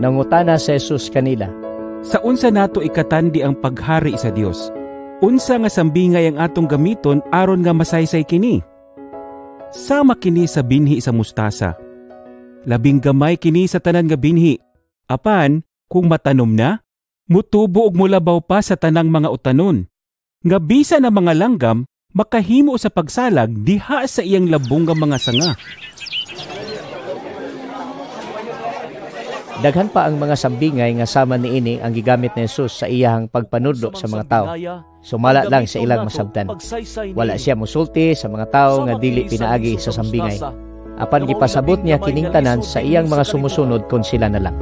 Nangutana si Jesus kanila, "Sa unsa nato ikatandi ang paghari sa Dios? Unsa nga sambingay ang atong gamiton aron nga masaysay kini? Sama kini sa binhi sa mustasa. Labing gamay kini sa tanan nga binhi. Apan, kung matanom na, mutubo og mulabaw pa sa tanang mga utanon. Nga bisa na mga langgam, makahimo sa pagsalag diha sa iyang labong nga mga sanga." Daghan pa ang mga sambingay nga sama niini ang gigamit ni Jesus sa iyahang pagpanudlo sa mga tawo. Sumala lang sa ilang masabtan. Wala siya musulti sa mga tawo nga dili pinaagi sa sambingay. Apan gipasabot niya kining tanan sa iyang mga sumusunod kon sila na lang.